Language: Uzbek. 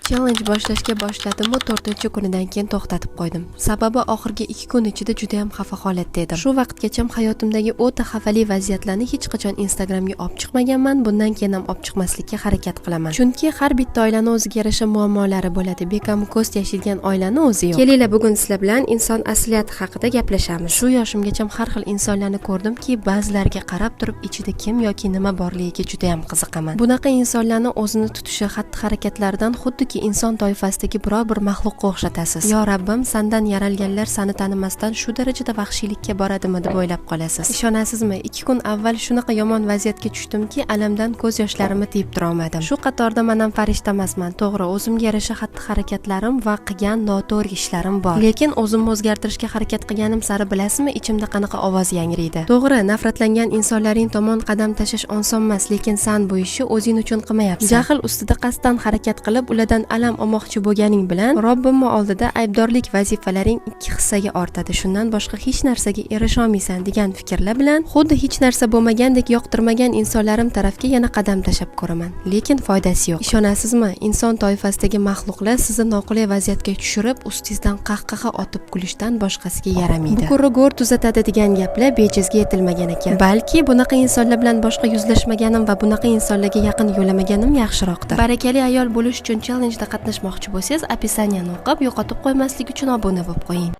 Challenge boshlashga boshladimu, to'rtinchi kunidan keyin to'xtatib qo'ydim. Sababi oxirgi 2 kun ichida juda ham xafa holatda edim. Shu vaqtgacha hayotimdagi o'ta xafali vaziyatlarni hech qachon Instagramga olib chiqmaganman, bundan keyin ham olib chiqmaslikka harakat qilaman. Chunki har bitta oilani o'ziga yarasha muammolari bo'ladi. Bekamu ko'st yashaydigan oilani o'zi yo'q. Kelinglar, bugun sizlar bilan inson asliyati haqida gaplashamiz. Shu yoshimgacha har xil insonlarni ko'rdimki, ba'zilariga qarab turib ichida kim yoki nima borligiga juda ham qiziqaman. Bunaqa insonlarni o'zini tutishi, xatti-harakatlaridan xuddiki inson toifasidagi biror bir maxluqqa o'xshatasiz. Yo Rabbim, sandan yaralganlar sani tanimasdan shu darajada vahshiylikka boradimi deb o'ylab qolasiz. Ishonasizmi, 2 kun avval shunaqa yomon vaziyatga tushdimki, alamdan ko'z yoshlarimni tiyib turolmadim. Shu qatorda man ham farishta emasman. To'g'ri, o'zimga yarasha xatti-harakatlarim va qilgan noto'g'ri ishlarim bor. Lekin o'zimni o'zgartirishga harakat qilganim sari, bilasizmi, ichimda qanaqa ovoz yangraydi. To'g'ri, nafratlangan insonlaring tomon qadam tashlash oson emas, lekin san bu ishni o'zing uchun qilmayapsan. Jahl ustida qasddan harakat qilib, ulardan alam olmoqchi bo'lganing bilan Robbimni oldida aybdorlik vazifalaring 2 hissaga ortadi. Shundan boshqa hech narsaga erisha olmaysan degan fikrlar bilan xuddi hech narsa bo'lmagandek yoqtirmagan insonlarim tarafga yana qadam tashlab ko'raman. Lekin foydasi yo'q. Ishonasizmi, inson toifasidagi maxluqlar sizni noqulay vaziyatga tushirib, ustingizdan qahqaha otib kulishdan boshqasiga yaramaydi. Bu ko'ri go'r tuzatadi degan gaplar bejizga aytilmagan ekan. Balki bunaqa insonlar bilan boshqa yuzlashmaganim va bunaqa insonlarga yaqin yo'lamaganim yaxshiroqdir. Barakali ayol bo'lish uchun challenjda qatnashmoqchi bo'lsangiz, описание ni o'qib, yo'qotib qo'ymaslik uchun obuna bo'lib qo'ying.